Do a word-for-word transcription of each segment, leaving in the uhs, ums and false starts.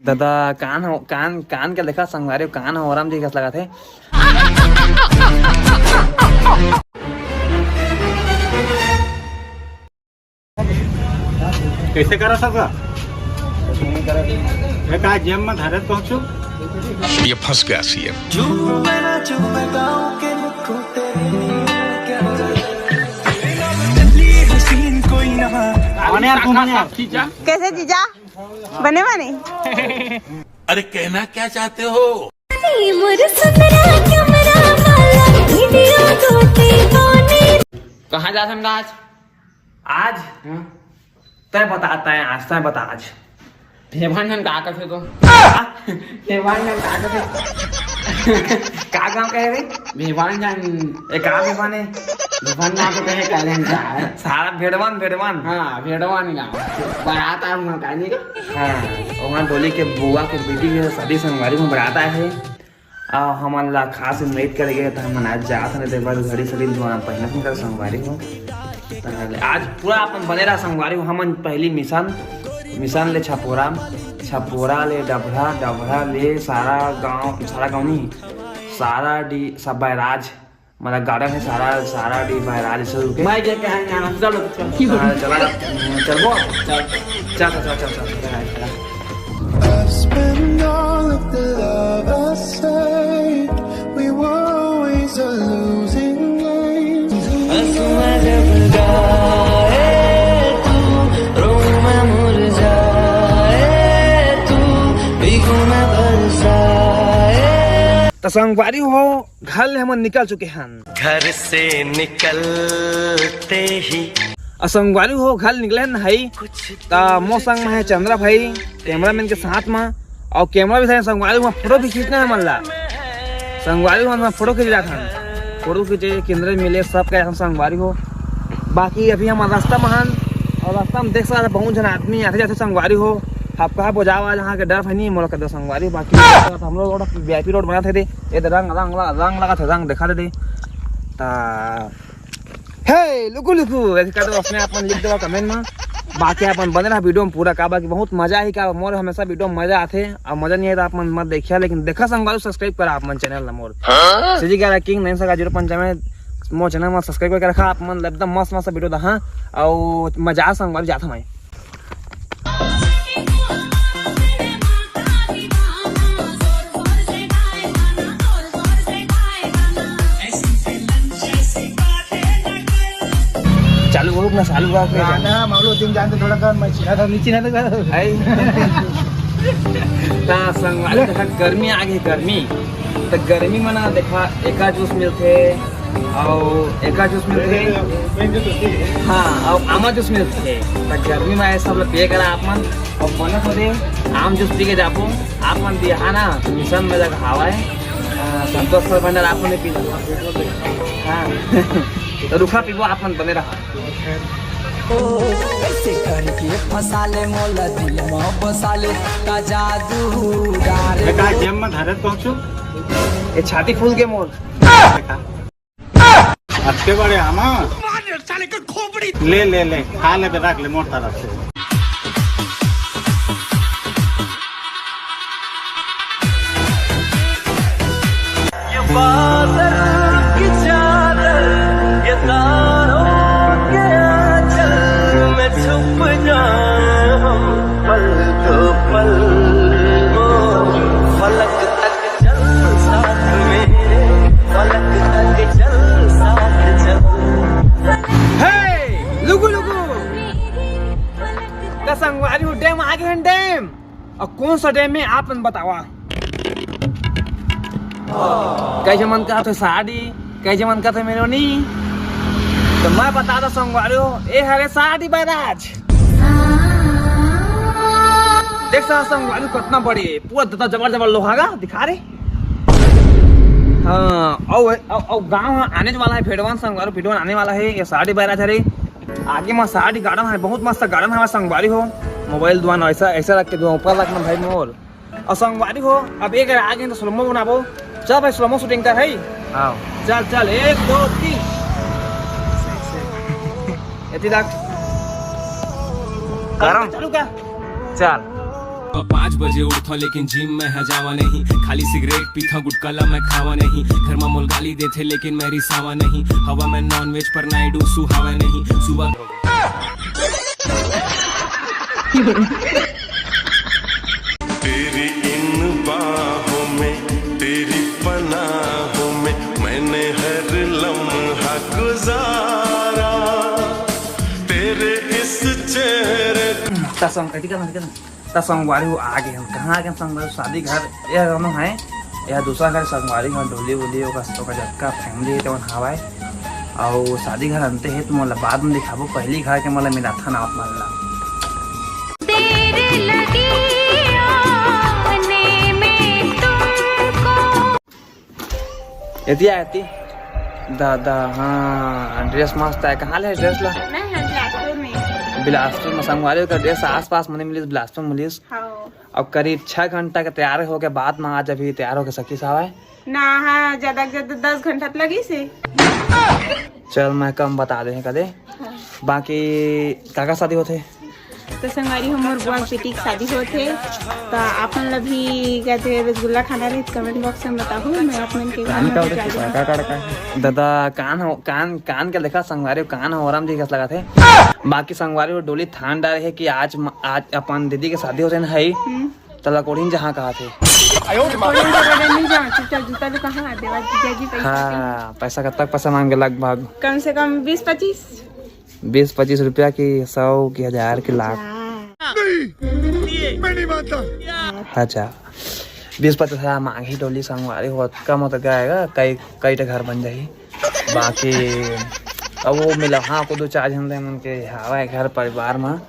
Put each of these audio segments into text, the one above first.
दादा, कान हो, कान, कान के देखा संगवारी, कान हो, राम जी कस लगा थे। कैसे करा सबका? मैं कहा जेब में धरत पहुंचू। ये फंस गया सीएम। कौन है यार, कौन है यार? कैसे जीजा? बने बने। अरे, कहना क्या चाहते हो? मोर सुंदरा कैमरा वाला वीडियो टूटे कोने। कहाँ जाथन आज? आज? हाँ। तय बता, तय आज, तय बता आज। भेवान जन का कथे तो? भेवान जन का कथे? का गाँव कहे रे? भेवान जन। ए, का भेवान है? भेवान ना तो कहे का जन का है? सारा भेड़वान, भेड़वान। हाँ, भेड़वान गाँव। बारात आ हुआ का नहीं? हाँ, वहाँ डोली के बुआ के बेटी के शादी संगवारी में बारात आए है। आ, हमन ला खास invite करे गए, त हमन आज जात हन, ते बर घड़ी सड़ी दुआ पहिनत हन कर संगवारी हो। त आज पूरा अपन बने रहा संगवारी हो। हमन पहली मिशन, मिशन ले छपोरा, छपोरा ले डभरा, डभरा ले सारा गांव, सारा गांव नहीं, सारा डी, सब बैराज, मतलब गार्डन है सारा, सारा डी बैराज से रुके। मैं क्या कहेंगे, हम चलो, चलो। हाँ, चला, चलबो? चल। चल, चल, चल, चल, चल, चल, चल। I spend all of the love I saved. We were always a losing game. हंसूं मैं जब गाए तू, रोऊं मैं मुरझाए तू, भीगूं मैं बरसाए। त संगवारी हो, घर ले हमन निकल चुके हन। घर से निकलते ही। अउ संगवारी हो, घर निकले हन हई, त मोर संग में है चंद्रा भाई, कैमरामैन के साथ में, अउ कैमरा भी है संगवारी हो, फोटो भी खींचना है मन ला। संगवारी हो, हम फोटो खींच जात हन, फोटो खींचे, केंद्र मिले, सब कहे हम संगवारी हो। बाकी अभी हम रास्ता में हन, अउ रास्ता में देख सकत बहुत झन आदमी आते जाते संगवारी हो। आपका बोझावा जहाँ के डर भाई नहीं मोला कर दो संगवारी हो। बाकी हम लोग वीआईपी रोड बनात हे दे, ये दे रंग, रंग, रंग, रंग लगात हे, रंग देखा दे दे। ता, हे, लुकु, लुकु, ऐसे कर दो, अपने आप मन लिख दो कमेंट में। बाकी अपन बने रहा वीडियो में पूरा, का बाकी बहुत मजा ही का, मोर हमेशा वीडियो में मजा आथे, अब मजा नहीं आए तो आप मन मत देखिया, लेकिन देखा संगवारी हो, सब्सक्राइब करा आप मन चैनल ला मोर। हाँ? सीजी ग्यारह किंग नाइन सौ जीरो पंचानवे मोर चैनल में सब्सक्राइब करके रखा आप मन, एकदम मस्त मस्त वीडियो दा, हाँ, अउ मजा संगवारी जात हमारे। चालू हो ना, चालू हो, आपने गाना मामलो तुम जानते, थोड़ा कम, मैं चिढ़ा था, नहीं चिढ़ा था। आई। ता संगवारी देखा, गर्मी आ गई, गर्मी। तो गर्मी में ना देखा, एका जूस मिलते, अउ एका जूस मिलते, हाँ, अउ आमा जूस मिलते। तो गर्मी में ये सब लोग पिए करा आप मन, अउ बनत हो दे, आम जूस पी के जाबो। आप मन बिहाना मिशन में जगह हवाए, अ, संतोष सर भंडार आप मन ने पी लो। हाँ। तो रुखा पीबो, आप मन बने रहा। ओ, ऐसे करके फंसा ले मोला दिल में बसा ले, का जादू डारे। मैं कहा जेब में धरत पहुंचू। ये छाती फूल के मोर। देखा। अतके बड़े आमा। ले, ले, ले, खा ले, रख ले मोर तरफ से। ये बादल की चादर, ये तारों के आंचल में छुप जाए हम पल दो पल। वो फलक तक चल साथ मेरे, फलक तक चल साथ चल। हे, लुगु, लुगु। त संगवारी हो, डैम आ गए हैं, डैम। अउ कौन सा डैम में, आप मन बतावा। कई झन मन कहत हे साड़ी, कई झन मन कहत हे मेलोनी। तो मैं बता दो संगवारी हो, ए हरे साड़ी बैराज। देख सकत संगवारी कतना बड़े, पूरा ददा जबर जबर लोहा का दिखा रे। हाँ, अउ, अउ, अउ गाँव ह आने वाला है, भेड़वान संगवारी, भेड़वान आने वाला है, ये साड़ी बैराज हरे। आगे में साड़ी गार्डन है, बहुत मस्त गार्डन है संगवारी हो। मोबाइल दुआन ऐसा, ऐसा रख के दुआ ऊपर रखना भाई मोर। अउ संगवारी हो, अब एक आगे तो स्लोमो बनाबो। चल भाई, स्लोमो शूटिंग कर है। हाँ। चल, चल, एक, दो, तीन। एती लाग। करम। चालू कर। चल। पाँच बजे उठथौं लेकिन जिम में ह जावा नहीं, खाली सिगरेट पीथौं, गुटखा ला मैं खावा नहीं। घर मा मोल गाली देथे लेकिन मैं रिसावा नहीं, हवा में नॉनवेज पर नायडू सुहावा नहीं। सुबह तेरी इन बाहों में, तेरी पनाहों में, मैंने हर लम्हा गुजारा, तेरे इस चेहरे त संग-, कथी करना, कथी करना? त संगवारी हो, आ गे हम। कहाँ आ गे हम संगवारी? शादी घर ये रहनो है, या दूसरा घर संगवारी घर, डोली वोली, ओकर, ओकर जतका फैमिली है, तेमन हवाए। अउ शादी घर अंते है, त मोला बाद में दिखाबो, पहली घर के मोला मिलाथन आप मन ला। तेरे लगे आने में तुमको एती आय, एती। दादा, हाँ, ड्रेस मस्त आय। कहाँ ले ड्रेस ला? मैं हाँ बिलासपुर में। बिलासपुर में संगवारी हो, ड्रेस आसपास मने मिलिस, बिलासपुर में मिलिस। हाँ। अब करीब छह घंटा के तैयार होके बाद में आज अभी तैयार होके सखी साहब आए। ना, हाँ, ज्यादा से ज्यादा दस घंटा तो लगिस हे। चल, मैं कम बता दे कदे। हाँ। बाकी काका शादी होथे? तो संगवारी हो, मोर बुआ के बेटी के शादी होत हे, तो आप मन ला भी कहते रसगुल्ला खाना रहे, comment box में बताहू, मैं आप मन के घर में पहुंचा दूंगा। दादा, कान हो, कान, कान के देखा संगवारी हो, कान हो आराम जी कस लगा थे। बाकी संगवारी हो, डोली ठान डारे हे कि आज म-, आज अपन दीदी के शादी होथे न, हई, हम्म। त लकोड़ीन जहाँ कहा थे। लकोड़ीन जहाँ नहीं जहाँ, चुपचाप जूता दुकान आ देवा, जीजा जी पैसा हाँ, पैसा कब तक पैसा मांगे लगभग? कम से कम बीस पच्चीस। बीस पच्चीस रुपया की, सौ की, हजार की, लाख। नहीं, मैं नहीं मानता। अच्छा, बीस पच्चीस हजार मांगी डोली संगवारी हो, कम होता जाएगा, कई, कई ठे घर बन जाही। बाकी अब वो मिला, हाँ, को दो चार झन ले मन के हवा है घर परिवार में।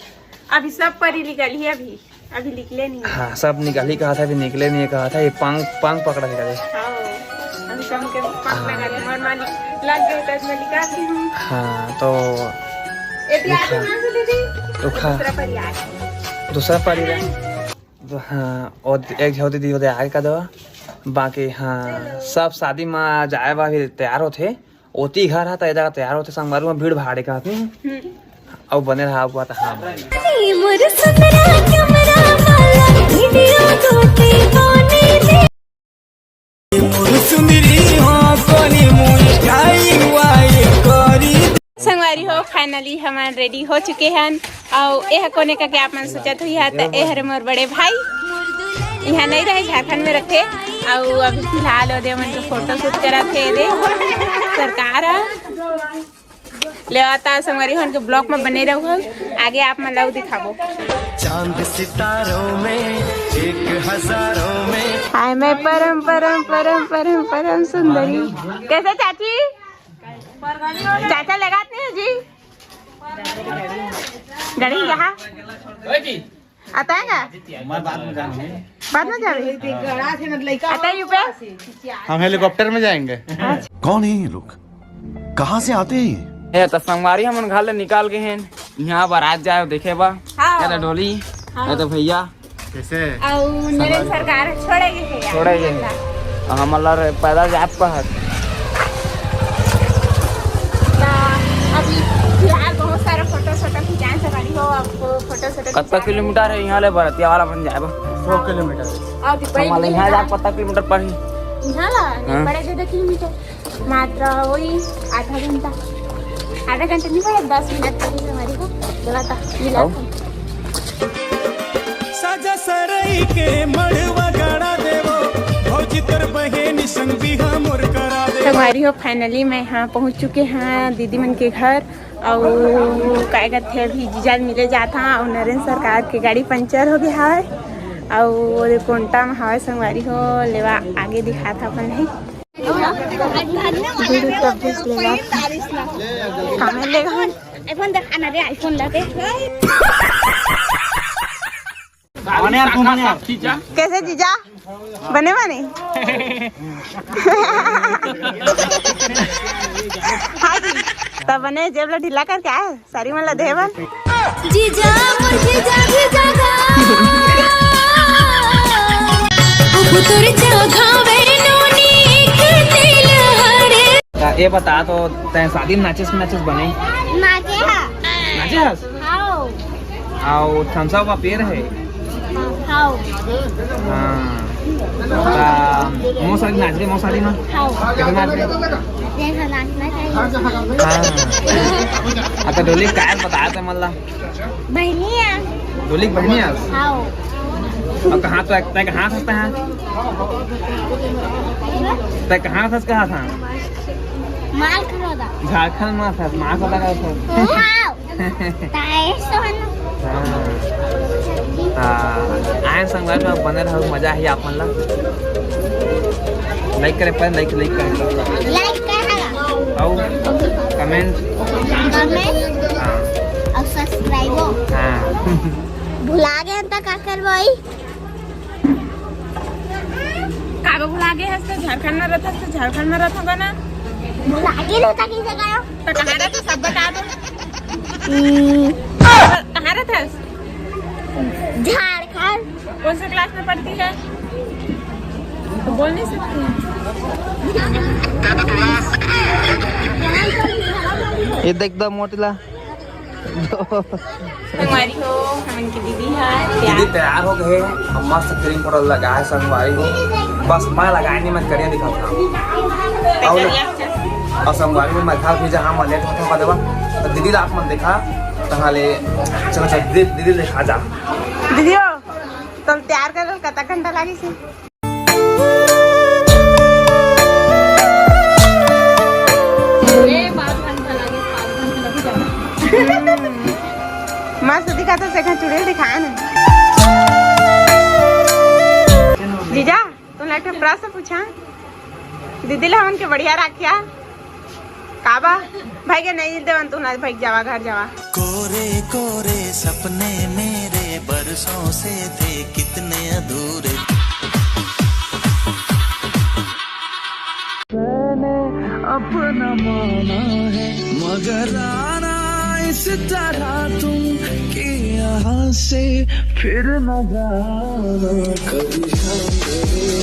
अभी सब परी निकल ही अभी। अभी निकले नहीं। हाँ, सब निकल ही कहा था, अभी निकले नहीं कहा था। ये पंख, पंख पकड़ा है। हाँ, अभी कम के पंख हाँ। लगा दे, हमारे मालिक लग गए तो इसमें निकाल दी हूँ। हाँ, तो ये प्याज दिखा। कहाँ से दीदी? तो खा। दूसरा परिवार। दूसरा परिवार। तो हाँ, और एक झोटी दी होते आगे का दवा। बाकी हाँ, सब शादी में जाए बा, फिर तैयार होते। ओती घर हा, त ए जगह तैयार होते, संगवारी में भीड़ भाड़ का। हम्म। अब बने रहा, आपको पता, हाँ, भाई। मोर सुंदरा कैमरा वाला वीडियो गोटे बने दे। मोर सुंदरी हो कोनी मुई काई वाई करी। संगवारी हो, finally हमन ready हो चुके हन। अउ एह कोने का के आप मन सोचत हुई हा, त ए हरे मोर बड़े भाई। इहाँ नहीं रहे, झारखंड में रखे। अउ अभी फिलहाल ओदे मन के फोटो शूट करत हे दे सरकार ह। ले आता संगवारी हो, उनके vlog में बने रहो, आगे आप मन ला दिखाबो। चांद सितारों में, एक हजारों में। हाय मैं परम परम परम परम परम सुंदरी। कैसे चाची? चाचा लगाते हैं जी। डरेंगे हाँ। आता है ना? मैं बाद में जाऊंगी। बाद में जावे? आता है यू पे? हम हेलीकॉप्टर में जाएंगे। कौन है ये लोग? कहाँ से आते हैं ये? ए, त संगवारी हमन घर ले निकाल गए हैं। यहाँ बारात जाए देखे बा। हाँ। या त डोली, हाँ। या त भैया। कैसे? अउ नरेंद्र सरकार छोड़े गए हैं यार। छोड़े गए हैं। अउ हमन ला पैदल जात पा हक। त अभी फिलहाल बहुत सारा फोटो सोटो खिंचाए से बनी हो, आपको फोटो सोटो कत्ता खिंचाए किलोमीटर है यहाँ ले बरतिया वाला मन जाए बा? सौ किलोमीटर। अभी हमन ला यहाँ जाए कत्ता किलोमीटर पड़ही? यहाँ ला, हाँ। पड़े दे दो किलोमीटर। मात्र वही आधा घंटा, आधा घंटा नहीं पड़े, दस मिनट पड़े हमारी को। बोला था, मिला आओ। था। साजा सरई के मड़वा गड़ा देवो, भौजी तोर बहिनी संग बिहा मोर करा देवो। संगवारी हो, finally मैं यहाँ पहुँच चुके हैं दीदी मन के घर। अउ काय कथे, अभी जीजा मिले जात हा, अउ नरेंद्र सरकार के गाड़ी पंचर हो गया है, अउ ओदे कोंटा में हवय संगवारी हो, लेवा आगे दिखात हा अपन नहीं। वीडियो कवरेज लेगा। कहाँ लेगा हम? iPhone दिखाना रे, iPhone ला दे। बने यार, तू बने यार। कैसे जीजा? बने बने? हाँ जी, तब बने जेब ला ढीला करके आए, सारी मन ला देहे बर। जीजा, मोर जीजा, जीजा गा। अब तोर जगह वे नोनी के दिल हरे। त ए बता तो, तैं शादी में नाचिस कि नाचिस बने? नाचे हा। नाचे हस? हाँ। अउ थम्स अप का पेड़ है? हाँ। हाँ। त मोर शादी नाचबे, मोर शादी में। हाँ। कैसे नाचबे? जैसा नाचना चाहिए। हाँ। अब तो डोली काय बताया था मल्ला? बहनी है। डोली के बहनी है? हाँ। अब कहाँ तो, तै कहाँ से हस? तै कहाँ से हस, कहाँ था? माल खरोदा। झारखंड में था, माल खरोदा का था। हाँ। ताए सोहन। हाँ। हाँ, आए संगवारी हो, बने रहो, मजा ही आप मन ला। Like करे, पर like, like करे। Like करे। अउ comment। Comment। हाँ। अउ subscribe। हाँ। भुला गए त का करबो? काबर भुला गए हस? त झारखंड में रहथस, त झारखंड में रहथो का ना? भुला गए रहता की जगह? त कहाँ रहथस, सब बता दो। हम्म। कहाँ रहथस? झारखंड। कौन से class में पढ़ती है? तो बोल नहीं सकती है। ये देख दो मोटला। संगवारी हो, हमन के दीदी ह दीदी तैयार हो गए, हम मस्त cream powder लगाए संगवारी हो। बस मैं लगाए नहीं, मैं करिया दिखा था। और, और संगवारी हो, मैं घर भी जहाँ मैं लेट होता हुआ देवा, तो दीदी ला आप मन देखा, तहाँ ले, चलो, चलो, दीदी, दीदी देखा जा। दीदी हो, तुम तैयार कर कतक घंटा लागिस? मस्त दिखत हे, सेखा चुड़ैल दिखाए ना। जीजा, तुमला एक ठो प्रश्न पूछा, दीदी ला हमन के बढ़िया राखिया। काबा? भाई के नहीं देवन तू ना, भाई जावा, घर जावा। कोरे कोरे सपने मेरे बरसों से थे कितने अधूरे। मैंने अपना माना है, मगर आना इस तरह तुम कि यहाँ से फिर न जाना कभी।